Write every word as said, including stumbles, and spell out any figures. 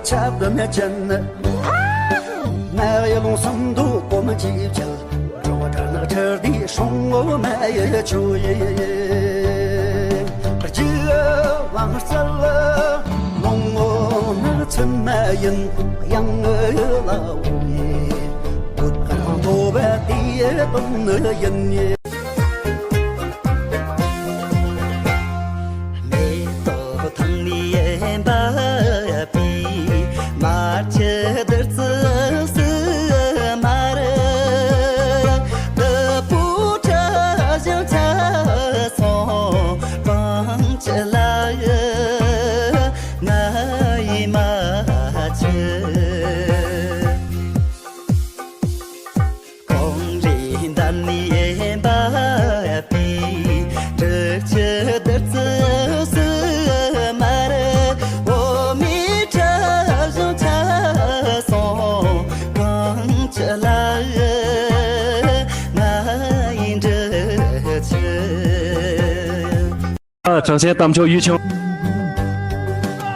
ཆབ་ཏུ་མེད་ཅན། མ་ཡི་ལུང་སུམ་མདོ་གོམ་གྱིས་བཅད། འགྲོ་བ་དགྲ་ནག་ཁྲི་ལྡེ་སྲུང་ངོ་མ་ཡི་ཆོས་ཡི། རྒྱུ་དབང་རྩལ་ལོང་ངོ་ནག་ཚུན་མ་ཡིན། གཡང་ལ་འོ་ཡི་བོད་ཁ་ཐོ་བ་དེ་དོན་ཡིན། མེ་ཏོག་ཐང་ནས་འབབ་པའི་མར་ཁྱི་བདུད་རྩི་བསིལ་མ་རེད། བདུད་པོ་ཁྲ་ཞིང་ཆ་སོང་གང་ཅི་ལ་ང་ཡི་མ་ཁྱི། གངས་རི་འདབས་ནས་འབབ་པའི་དྲུག་ཅུ་བདུད་རྩི་བསིལ་མ་རེད། འོ་མའི་ཁྲ་ཞིང་ཆ་སོང་གང་ཅི་ལ་ང་ཡི་འབྲི་ཆུ། ཨ། དྲག་ཆེན་རྟ་མཆོག་གཡུ་ཆུང་།